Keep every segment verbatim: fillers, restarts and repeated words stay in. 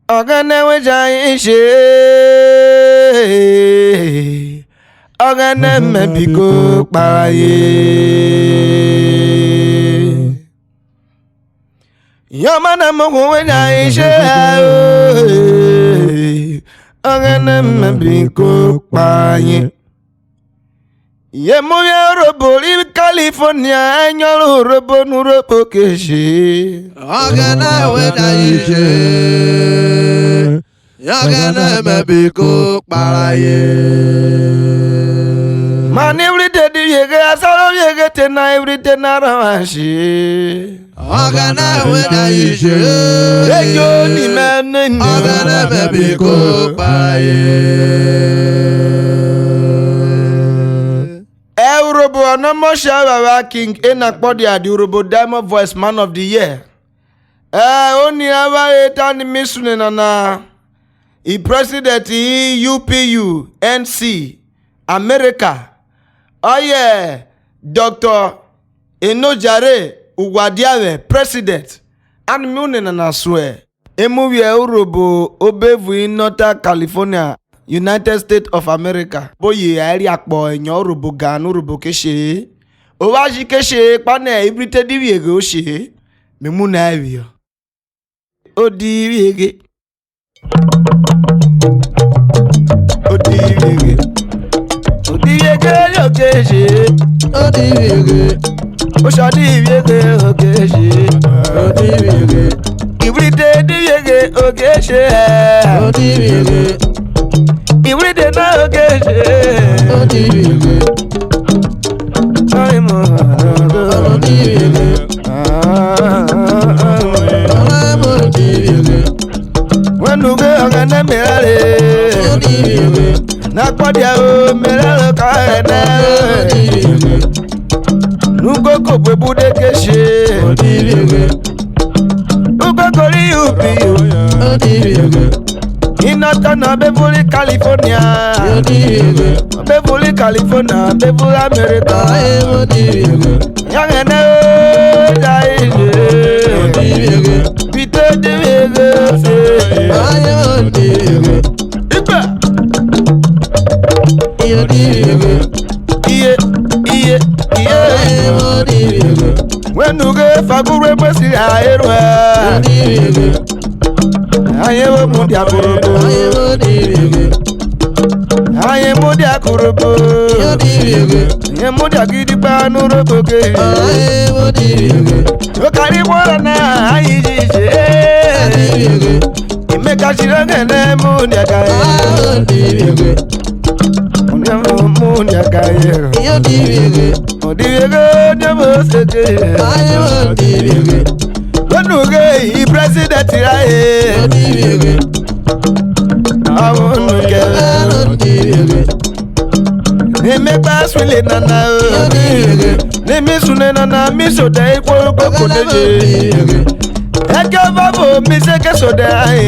Ọghẹnẹ we jẹ ayen she, Ọghẹnẹ mẹ biko kpahe. Yọmọ na muoghwu we jẹ ayen she, Ọghẹnẹ mẹ biko kpahe. Ye mu vwiẹ Urhobo ri California, ẹyọnrọn Urhobo nu Urhobo ke she. Ọghẹnẹ we da ishe, Ọghẹnẹ mẹ biko kpahe. Mane ivrite di vwieghe, asan ro vwieghe te na, ivrite na rọ vwan she. Ọghẹnẹ we da ishe. Ejo ni mẹ nene. Ọghẹnẹ mẹ biko kpahe. Ẹ Urhobo ọnọmọshare vwavwa King Ena Kpọdia, the Urhobo Diamond Voice Man of the Year. Ẹ oni avwanre ta ni mi sune nana, i president i U P U N C America, ọye Doctor Enojare Uwadiavẹ, president, a ni mi une nana suẹ. Emu vwiẹ Urhobo obevun Northern California, United States of America, bo ye aẹriakpọ ẹyọnrọn Urhobo gan, Urhobo ke she-e. Ovwan ji ke she-e, kpanẹ ibrite di vwieghe o she-e. Me mu na phiyọ. O di vwieghe. O di vwieghe. O di vwieghe, yo ke she-e. O di vwieghe. Oshọ di vwieghe, o ke she-e. O di vwieghe. Ibrite di vwieghe, o ke she-e. O di vwieghe. Ibrite na, o ke she-e. O di vwieghe. Sorry, mo. O di vwieghe. Ah, ah, ah, ah. O di vwieghe. Wẹn nughe Ọghẹnẹ, me rare. O di vwieghe. Na kpọdia o, me rare ka Ọghẹnẹ. O di vwieghe. Nughe koko buebu de ke she. O di vwieghe. Ukoko ri U P U. O di vwieghe. Iná tọnà be vuri California. O di vwieghe. Be vuri California, be vuri America. Aye, o di vwieghe. Ọghẹnẹ o, da ije. O di vwieghe. Peter di vwieghe, o se. Aye, o di vwieghe. Ipa. Iyo di vwieghe. Iye, iye, iye. Aye, o di vwieghe. Wẹn nughe fagure mesi aye ruẹ. O di vwieghe. Aye wo mudia korobo. Aye, o di vwieghe. Aye mudia korobo. Iyo di vwieghe. Aye mudia gidigba nu Urhobo ke. Aye, o di vwieghe. Okari wọrọ na, aye ji je. O di vwieghe. Imeka shiro Ọghẹnẹ mudia ka ye. Ah, o di vwieghe. Mudia mu, mudia ka ye. Iyo di vwieghe. O di vwieghe, o di vwo seke. Aye, o di vwieghe. Wẹn nughe i president raye. O di vwieghe. Awo nu kẹ. O di vwieghe. Ni me gba swile nana o. Iyo di vwieghe. Ni mi sune nana, mi sodẹ ikwo koko de je. Eke vavo mi se ke sodẹ aye.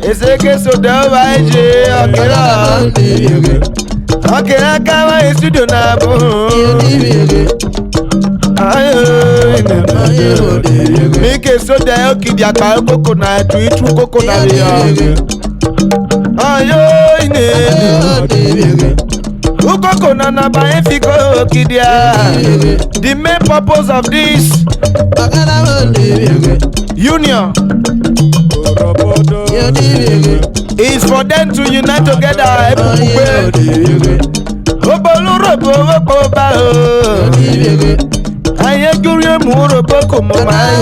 Ese ke sodẹ ova eje ọkẹra. Ọkẹra ka wa e studio na bo. Ayo ine. Mi ke sodẹ okidi akpa koko na, etu itu koko na ya. Ayo ine. Ukoko nana ba efiko kidia. The main purpose of this union is for them to unite together. Ebukugbe. Obolu Urhobo wo kpo ba o. Aye juri emu Urhobo ko mo ma e.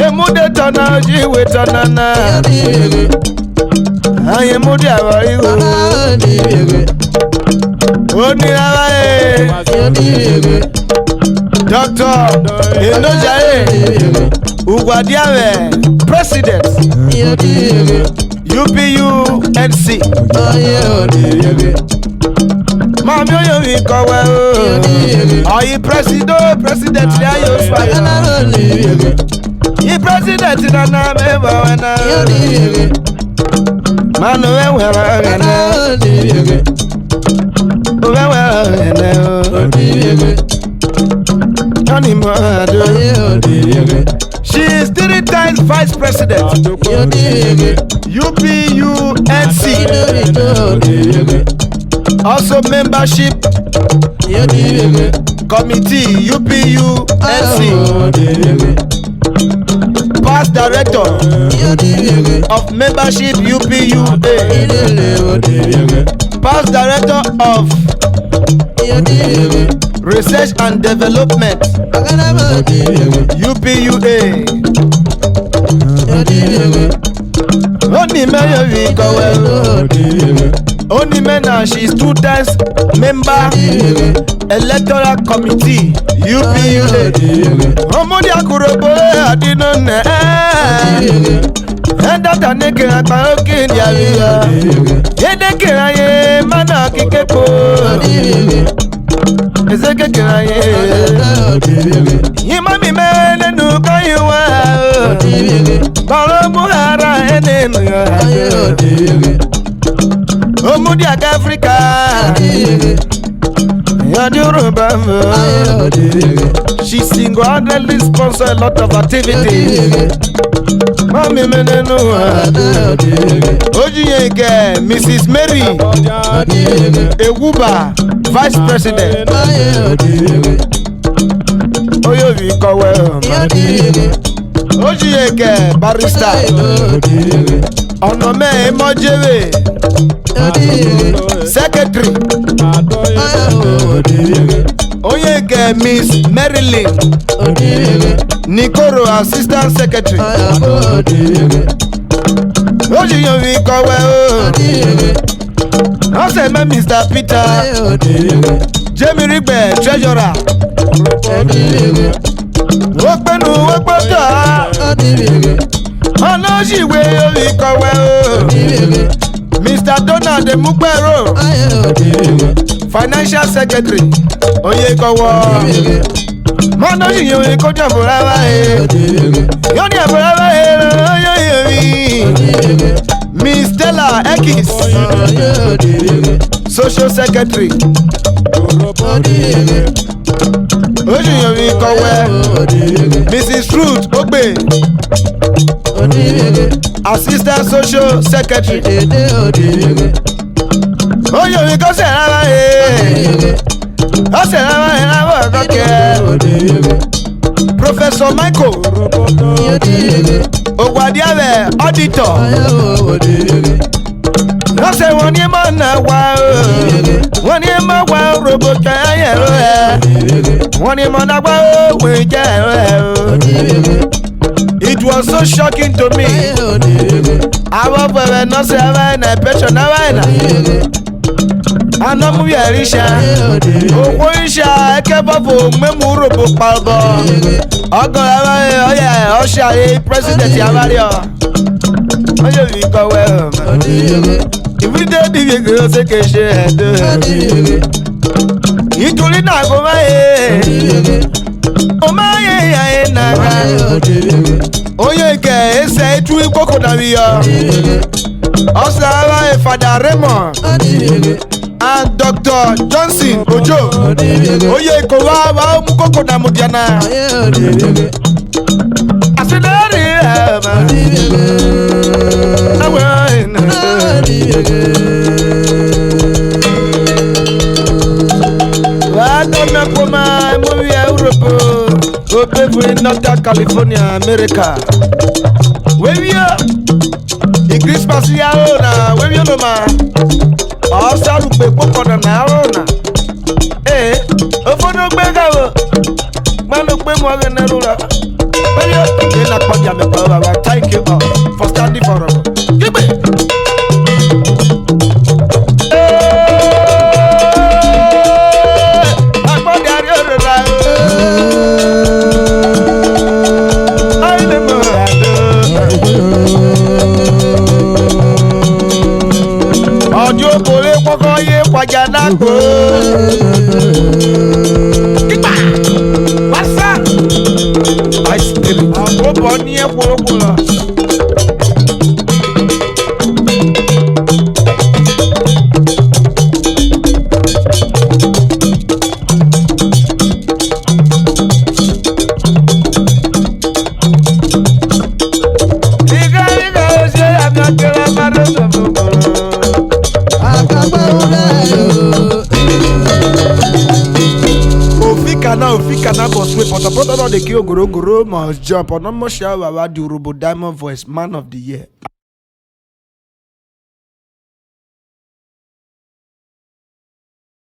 Emu de tọna, oji we tọna na. Aye mudia vwọ igho. Oni rara e. Doctor Enojare Uwadiavẹ, president, U P U N C. Mami oyomi kọwẹ o. Ọyi presido, president ya yo swa. I president nana me vwẹ wẹ na. Mano wẹ wẹ ra Ọghẹnẹ. O vwẹ wẹ ra Ọghẹnẹ o. Animado. She is three times vice president, U P U N C, also membership committee, U P U N C, past director of membership, U P U A, past director of research and development, U P U A. Oni me yovwi kọ wẹ. Oni me na, she is two times member electoral committee, U P U A. Ọmọdé akuro bore adino nẹ. Ẹdata ne kẹrẹ akparo ke dia via. Yede kẹrẹ aye mana kike kpo. Eze ke kẹrẹ aye. Yima mi me nenu kọyin wa. Baro muhara enenu ya. Omudia ka Africa. Yadi Yoruba mo. She single-handedly sponsor a lot of activities. Mami menenu. Ojiye ke Missus Mary Ewuba, Vice President. Oyovi kọwẹ. Ojiye ke Barrister Onome Emojere, Secretary. Oye ke Miss Marilyn Nikoro, Assistant Secretary. Ojiyovi kọwẹ o. Ọsẹ mẹ Mister Peter Jemi Rigbe, Treasurer. Okpenu okpoto. Ọna oji we ovi kọwẹ o. Mister Donald Emugbero, Financial Secretary, oye kọwọ. Mọna oji yovi ko jẹ ọvo rẹ aye. Yọni ẹbọ rẹ aye, oye yovi. Miss Stella Ekis, Social Secretary. Ojiyovi kọwẹ. Missus Ruth Ogbe, Assistant Social Secretary. Oyovi kọsẹ rara he. Ọsẹ rara he rara vwọ kẹ. Professor Michael Ogwadiavẹ, Auditor. Ọsẹ wọn ni emọ na wa o. Wọn ni emọ wa o, robo kẹ ayẹ ro ẹ. Wọn ni emọ na wa o, wọn jẹ ro ẹ o. It was so shocking to me. Avo vwẹvwẹ nọsẹ avwanre na, pension avwanre na. Anọ mu vwiẹ ri sha. Ohwo ri sha, ẹkẹvuọvo mu emu urhobo kpalobọ. Ọgọ rẹ avwanre ọye ọshare, president avwanre ọ. Oye vi kọ wẹ o. Ivun de di vweghe, o se ke she ẹdo. Ituri na vwo ma e. O ma ye ya e na gha. Oye ke ese etu ikoko na vwiyọ. Ọsẹ avwanre Father Raymond and Doctor Johnson Ojo. Oye ko wa wa mu koko na mudia na. Asidari ema. Awe ina. Wa to me kuma mu vwiẹ Europe. Obevu in Northern California, America. Wevio. I Christmas ya o na, wevio no ma. Ọsa rukpe kpokọ na na aro na. Eh, ofo no gbe ga o. Manu gbe mu Ọghẹnẹ rura. Wevio, ina kpọ dia me kpọ baba. Thank you all for standing for us. Gigbe. Eh, akpọ dia ri orura. Ọjọ́ kò lè kọ́kọ́ yé kwajà náà kó. Kíkà, wàsá, ice cream, àwọn bọ̀ ní ẹ̀kúrúkú lọ. Ofika na, ofika na, bọ sue pọtọpọtọ nọ de ke ogorogoro must jump. Ọnọ mọ sha wa wa di Urhobo Diamond Voice, man of the year.